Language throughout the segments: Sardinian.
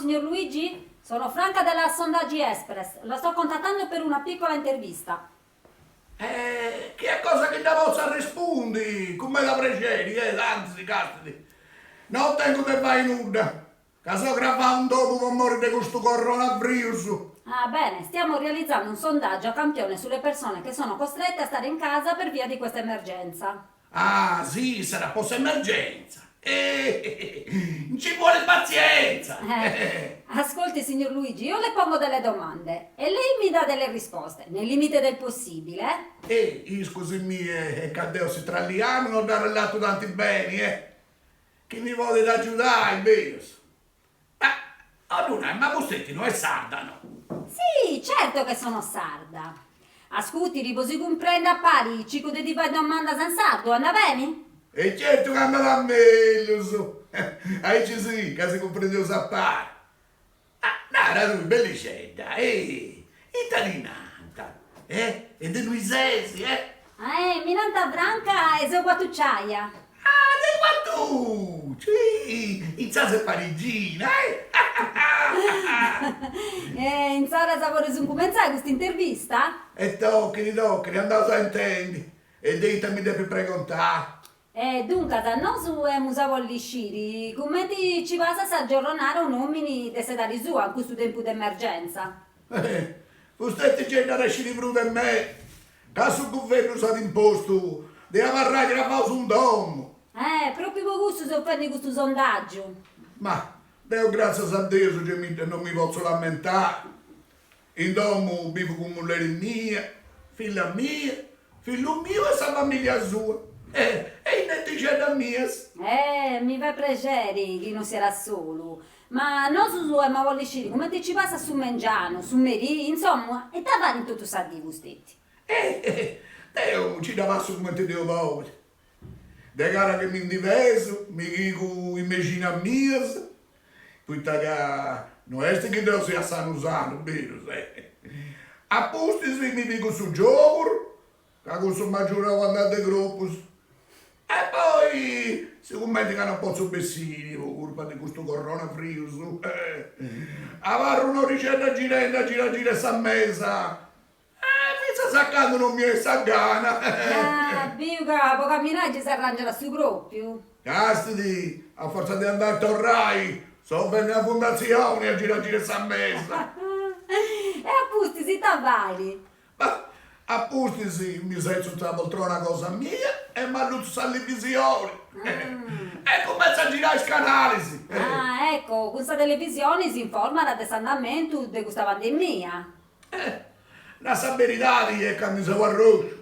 signor Luigi? Sono Franca della Sondaggi Express, lo sto contattando per una piccola intervista. Eh, chi est cosa chi dda potzu arrespundi, cun meda prexeri, eh, antzis, castit, no tengu de fai nudda, ca seu cravau in domu po mori de custu coronavirus. Ah, bene, stiamo realizzando un sondaggio a campione sulle persone che sono costrette a stare in casa per via di questa emergenza. Ah, si, sarà po s'emergenza. Eh, nci bolit patzienza. Eh, ascolti signor Luigi, io le pongo delle domande e lei mi dà delle risposte, nel limite del possibile. Eh, iscusi mi ca deo s'itallianu no dd'arrellatu tanti beni, eh. Chi mi podit agiudai, berus. Ma, a ddu nai, ma cust'esti no est sarda, no? Si, certo che sono sarda. Ascurtiri, po si cumprendi a pari, circu de ti fai domandas in sardu, anda beni? E certu ca andat mellus! Aici si, ca si cumprendeus a pari. Ma nara tui, bellixedda, eh, ita ti nant? Eh, e de innui ses, eh? Eh, mi nant Franca e seu cuatucciaia. Ah, de Cuatucciu, ih, insaras ses parigina, eh! E insaras podeus incumentzai custa intervista? E tochiri, tochiri, andaus a intendi. E de ita mi depit pregontai? E duncas, nosu emus a bolli sciri cumenti ci passat sa giorronada un'omini de s'edadi sua in custu tempus de emergenza. Eh, fusteti gei dd'at a sciri prus de mei, ca su guvernu s'at impostu de abarrai cravaus in domu. Eh, propriu po cussu seus fendi custu sondaggiu. Ma deu gràtzias a Deus gei mi no mi potzu lamentai, In domu bivu cun mulleri mia, filla mia, fillu miu e sa familia sua, e is netixeddas mias. Eh, mi fait prexeri chi no siat a solu, ma nosu emu a bolli sciri cumenti ci passat su mengianu, su merì, insomma, ita fait in totu sa dì fusteti? Eh, deu nci dda passu cumenti Deus bolit. De cara chi mi ndi pesu, mi pigu is mexinas mias, poita ca no est chi deu sia sanu sanu, berus, eh. A pustis mi pigu su gioguru, ca cussu m'agiudat a andai de cropus. E poi, sigumenti ca no potzu bessiri po curpa de custu coronavirus, eh, abarru un'orixedda girendi a gira gira sa mesa Eh, fintzas a candu non mi 'enit sa gana. Ah, biu ca po caminai gei s'arrangiat a su propriu. Castidi, a fortza de andai e torrai, seu fendi una fundatzioni a gira gira sa mesa. E a pustis ita fait? Bah, a pustis mi setzu in sa poltrona cosa mia e m'allutzu sa televisioni. E cumentzu a girai is canalis. Ah, ecco, cun sa televisioni s'informat de s'andamentu de custa pandemia. Eh, nai sa beridadi est ca mi seu arrosciu.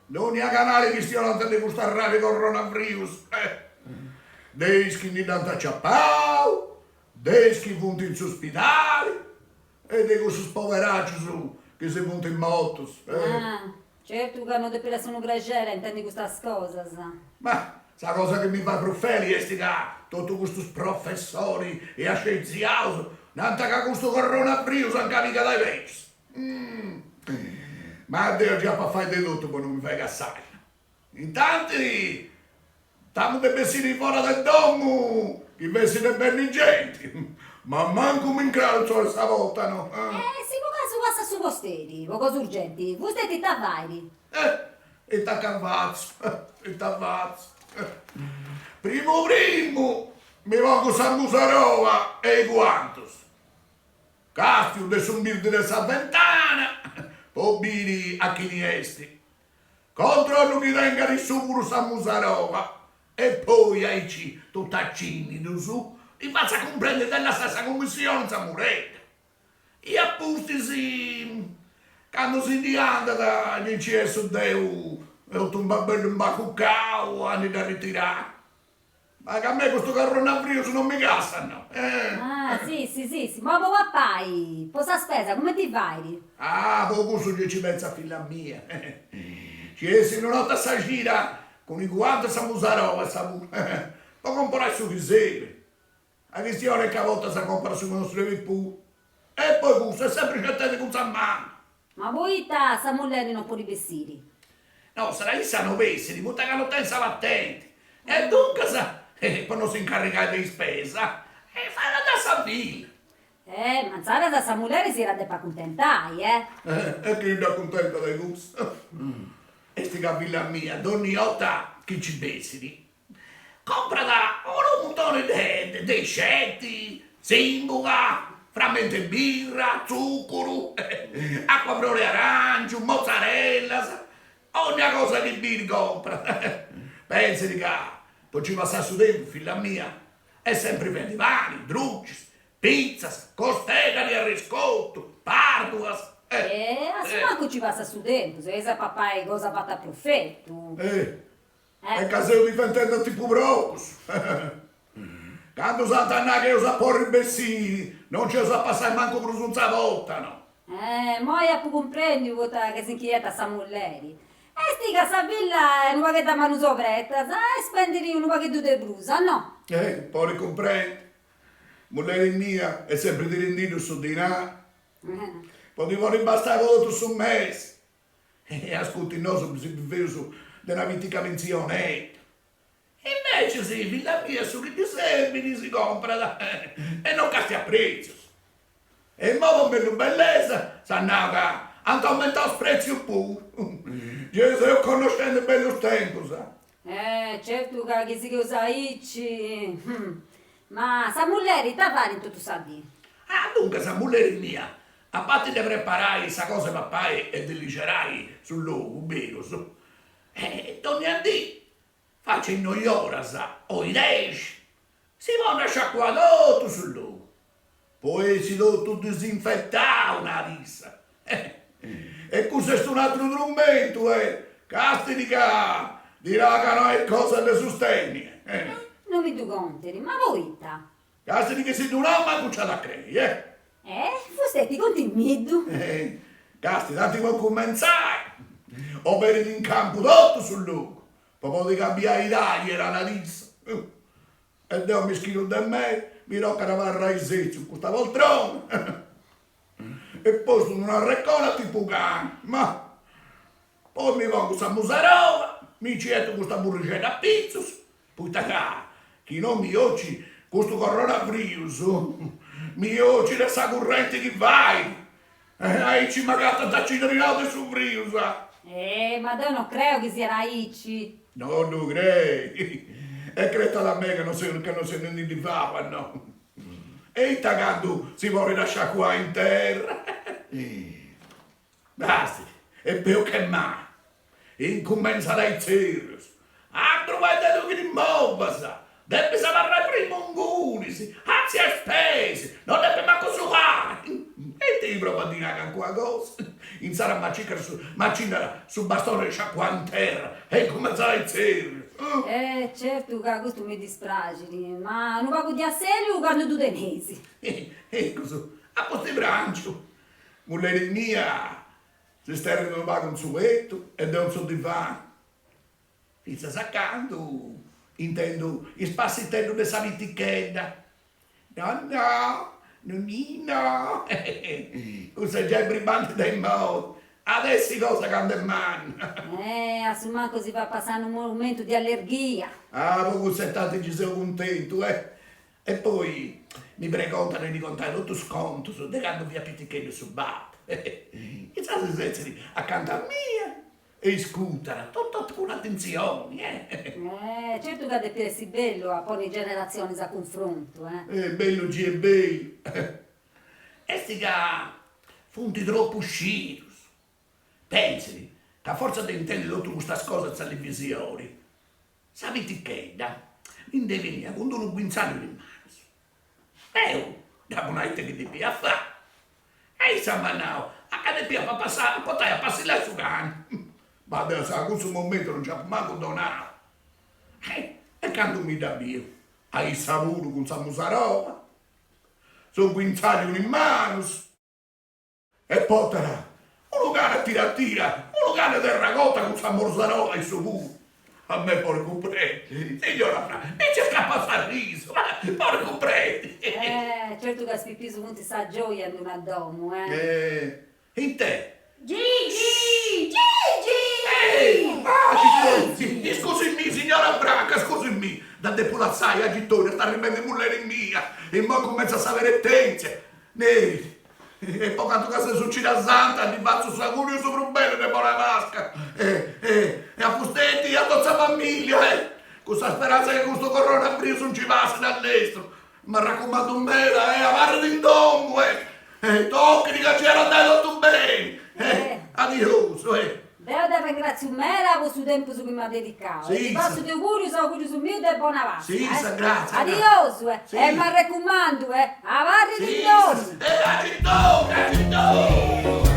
Dònnia canali chistionant de custu arrali 'e coronavirus, eh! De is chi ndi dd'ant aciapau, de is chi funt in s'uspidali e de cussus poberàcius chi si funt mortus, eh! Ah, certu ca no depit essi unu prexeri a intendi custas cosas. Ma sa cosa chi mi fait prus feli est ca totu custus professoris e scientziaus nant ca custu coronavirus anca pigat a is becius. Ma deu gei apu a fai de totu po no mi fai cassai. Intanti tamu de bessiri fora de domu chi fessit de benni genti, ma mancu mi incralzu a sa porta no. E si po casu passat su posteri po cosa urgenti, fusteti ita fait? Eh, ita ca fatzu, ita fatzu. Primu primu mi pongu sa musarola e i guantus. Càstiu de su birdi de sa ventana po biri a chini esti. Controllu chi tengat issu puru sa musarola e poi aici totu a cìnnidus ddi fatzu a cumprendi de lassai sa cummissioni in sa muredda. I a pustis, candu si ndi andat, gei nci essu deu totu bellu imbacucau a ndi dda ritirai. Ma ca a mei custu coronavirus non mi cassat no. Ah, sissi, sissi, ma po papai, po sa spesa, cumenti fait? Ah, po cussu gei ci pentzat filla mia. Ci essit una 'orta a sa cida cun i guantus e sa musarola issa puru, po comporai su chi serbit. Sa chistioni est ca a bortas comporat su chi non srebit puru. E poi cussu est sempri certendi cun sa manu. Ma poita sa mulleri non podit bessiri? No, sarà issa no bessit, poita ca no tenit sa patenti. E duncas, po no s'incarrigai de ispesa, fait andai sa filla. Eh, ma insaras sa mulleri si iat a depi acuntentai, eh! E chini dd'acuntentat de cussa? Est ca filla mia donni 'orta chi nci bessit, Comprat unu muntoni de de isceti, simbuga, frammentu 'e birra, tzucuru, acua frore 'e arangiu, mozzarellas, onnia cosa chi biri comprat. Pensit ca po nci passai su tempus filla mia est sempri fendi pani, drucis, pizzas, costeddas de arrescotu, pardulas. E a su mancu nci passat su tempus, eis a papai cosa fata a profetu. E ca seus diventendi a tipu procus. Candu s'ant a nai chi eus a porri bessiri, non nci eus a passai mancu prus in sa porta, no. Eh, immoi apu cumprendiu poita ca s'inchietat sa mulleri. Est ca sa filla est unu pagheddu a manus obertas e spendit unu pagheddu de prus, a no? Eh, podit cumprendi. Mulleri mia est sempri tirendiddu su dinai. Po ddi podi bastai po totu su mesi. E ascurti, nosu si biveus de una pitica pentzionedda. Invecias filla mia su chi ddi serbit si comprat e non castiat pretzius. E immoi po mellus bellesa s'at nau ca ant aumentau is pretzius puru. Gei seus connoscendi bellus tempus. Eh, certu ca chi sigheus aici. Ma sa mulleri ita fait in totu sa dì? Ah, duncas sa mulleri mia A parti de preparai sa cosa 'e papai e de lixerai su logu, berus, e dònnia dì, faci a is noioras o is dexi, si ponit a sciacuai totu su logu, po essi totu disinfetau, narat issa. E cussu est un'atru trumentu, e castidi ca ti nau ca no est cosa de sustenni. Non mi ddu contit, ma poita? Castidi chi si ddu nau mancu nci at a crei, eh! Eh, fusteti contimiddu! Eh, casti, tanti po cumentzai, oberit in campu totu su logu, po podi cambiai àiera, narat issa. E deu mischinu de mei, mi tocat abarrai setziu in custa poltrona e postu in un'arrecona tipu cani, ma poi mi pongu sa musarola, mi nci 'etu custa burrixedda apitzus Poita ca chi no mi 'ocit custu coronavrius, mi 'ocit sa currenti chi fait, aici m'agatant acidrinau de su frius. Eh, ma deu no creu chi siat aici. No ddu crei, e cretat a mei ca no seu ca no seu nendi faulas, no. E ita candu si ponit a sciacuai in terra. Basti, est peus che mai. Incumentzat a is tzerrius, Atru fueddu chi ti movas, depis abarrai frimu ingunis, atzia is peis, no depis mancu sucai! E ita provu a ddi nai calincuna cosa, insaras m'acicat su m'acinnat su bastoni de sciacuai in terra e incumentzat a is tzerrius. Eh, certu ca custu mi dispraxit, ma unu pagu di asseliu candu ddu teneis. Ecus, a pustis prangiu, Mulleri mia si sterrit unu pagu in su letu e deu in su divanu, fintzas a candu intendu is passiteddus de sa pitichedda, Nonnò, nonnino, cussa est giai bribante de immoi, at essi cosa candu est manna. Eh, a su mancu si fait passai unu momentu di allerghia. Ah, po cussa e tanti nci seu cuntentu, eh. E poi mi pregontat de ddi contai totus is contus de candu fiat piticheddu su babbu. Insaras si setzit acanta a mia e iscutat totu cun atentzioni. Eh, certu ca depit essi bellu a ponni generatzionis a cunfrontu, eh. Eh, bellu gei est bellu. Est ca funt tropu scidus. Pentzit ca a fortza de intendi totu custas cosas in sa televisioni, Sa pitichedda mi nde beniat cun d'unu guintzàlliu in manus. Deu dd'apu nau ite chi depiat fai e issa m'at nau a ca depiat fai portai a passillai su cani. Ma deu a cussu momentu non nci apu mancu donau. E candu mi dda biu a issa puru cun sa musarola, su guintzàlliu in manus. E portat unu cane a tira a tira, unu cane terracota cun sa musarola issu puru. A mei podit cumprendi, signora Fra, mi nci scapat s'arrisu, ma podit cumprendi. Eh, certu ca is pipius funt sa gioia in d'una domu, eh. Eh, ite? Gigi! Gigi! Eh, ah, iscusimì, signora Branca, iscusimì, dda depu lassai, agitòriu, est arribendi mulleri mia, immoi cumentzat sa peretèntzia. Nerit, E po cantu ca seus cida santa ddi fatzu s'auguriu su prus bellu de bona Pasca e e e a fusteti e a totu sa familia e cun sa speranza chi custu coronavirus nci passit a lestru. M'arracumandu meda e abarrit in domu e e tochit ca nci at a andai totu beni e adiosu e. Deo t'arrengraziu meda po su tempus chi m'as dedicau e ti fatzu de puru is augurius mius de bona Pasca eh. Gratzias Adiosu eh e m'arrecumandu eh abarrit in domu. E a domu, a domu.